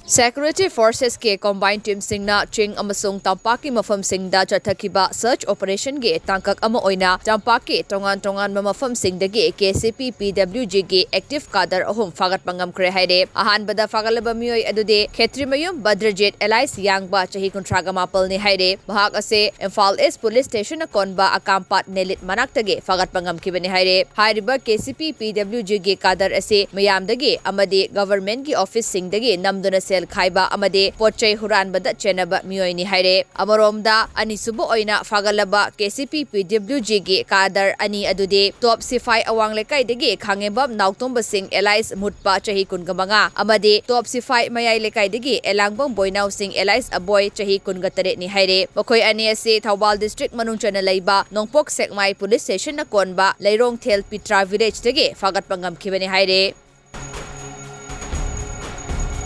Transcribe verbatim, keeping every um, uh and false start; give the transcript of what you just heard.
Security Forcesꯀꯤ combined teamꯁꯤꯡꯅ ꯆꯤꯡ ꯑꯃꯁꯨꯡ ꯇꯝꯄꯥꯛꯀꯤ ꯃꯐꯝꯁꯤꯡꯗ ꯆꯠꯊꯈꯤꯕ search operationꯒꯤ ꯇꯥꯡꯀꯛ ꯑꯃ ꯑꯣꯏꯅ ꯇꯝꯄꯥꯛꯀꯤ ꯇꯣꯉꯥꯟ ꯇꯣꯉꯥꯟꯕ ꯃꯐꯝꯁꯤꯡꯗꯒꯤ KCP PWGꯒꯤ active cadre ꯑꯍꯨꯝ ꯐꯥꯒꯠꯄ ꯉꯝꯈ꯭ꯔꯦ ꯍꯥꯏꯔꯦ꯫ ꯑꯍꯥꯟꯕꯗ ꯐꯥꯒꯠꯂꯕ ꯃꯤꯑꯣꯏ ꯑꯗꯨꯗꯤ ꯈꯦꯇ꯭ꯔꯤꯃꯌꯨꯝ ꯕꯗ꯭ꯔꯖꯤꯠ alias ꯌꯥꯡꯕ, ꯆꯍꯤ ꯀꯨꯟꯊ꯭ꯔꯥꯒ ꯃꯥꯄꯜꯅꯤ ꯍꯥꯏꯔꯦ꯫ ꯃꯍꯥꯛ ꯑꯁꯤ ꯏꯝꯐꯥꯜ East Police Stationꯅ ꯀꯣꯟꯕ ꯑꯀꯥꯝꯄꯥꯠ ꯅꯦꯂꯤꯠ ꯃꯅꯥꯛꯇꯒꯤ ꯐꯥꯒꯠꯄ ꯉꯝꯈꯤꯕꯅꯤ ꯍꯥꯏꯔꯦ꯫ ꯍꯥꯏꯔꯤꯕ KCP PWGꯒꯤ cadre ꯑꯁꯤ ꯃꯤꯌꯥꯝꯗꯒꯤ ꯑꯃꯗꯤ governmentꯀꯤ officeꯁꯤꯡꯗꯒꯤ ꯅꯝꯗꯨꯅ ꯁꯦꯜ ꯈꯥꯏꯕ ꯑꯃꯗꯤ ꯄꯣꯠ ꯆꯩ ꯍꯨꯔꯥꯟꯕꯗ ꯆꯦꯟꯅꯕ ꯃꯤꯑꯣꯏꯅꯤ ꯍꯥꯏꯔꯦ꯫ ꯑꯃꯔꯣꯝꯗ, ꯑꯅꯤꯁꯨꯕ ꯑꯣꯏꯅ ꯐꯥꯒꯠꯂꯕ KCP PWGꯒꯤ cadre ꯑꯅꯤ ꯑꯗꯨꯗꯤ ꯇꯣꯞ ꯁꯤꯐꯥꯏ ꯑꯋꯥꯡ ꯂꯩꯀꯥꯏꯗꯒꯤ ꯈꯥꯉꯦꯝꯕꯝ ꯅꯥꯎꯇꯣꯝꯕ ꯁꯤꯡ alias ꯃꯨꯠꯄ, ꯆꯍꯤ ꯀꯨꯟꯒ ꯃꯉꯥ, ꯑꯃꯗꯤ ꯇꯣꯞ ꯁꯤꯐꯥꯏ ꯃꯌꯥꯏ ꯂꯩꯀꯥꯏꯗꯒꯤ ꯑꯦꯂꯥꯡꯕꯝ ꯕꯣꯏꯅꯥꯎ ꯁꯤꯡ alias ꯑꯕꯣꯏ, ꯆꯍꯤ ꯀꯨꯟꯒ ꯇꯔꯦꯠꯅꯤ ꯍꯥꯏꯔꯦ꯫ ꯃꯈꯣꯏ ꯑꯅꯤ ꯑꯁꯤ ꯊꯧꯕꯥꯜ district ꯃꯅꯨꯡ ꯆꯟꯅ ꯂꯩꯕ ꯅꯣꯡꯄꯣꯛ ꯁꯦꯛꯃꯥꯏ police stationꯅ ꯀꯣꯟꯕ ꯂꯩꯔꯣꯡꯊꯦꯜ ꯄꯤꯇ꯭ꯔꯥ villageꯇꯒꯤ ꯐꯥꯒꯠꯄ ꯉꯝꯈꯤꯕꯅꯤ ꯍꯥꯏꯔꯦ꯫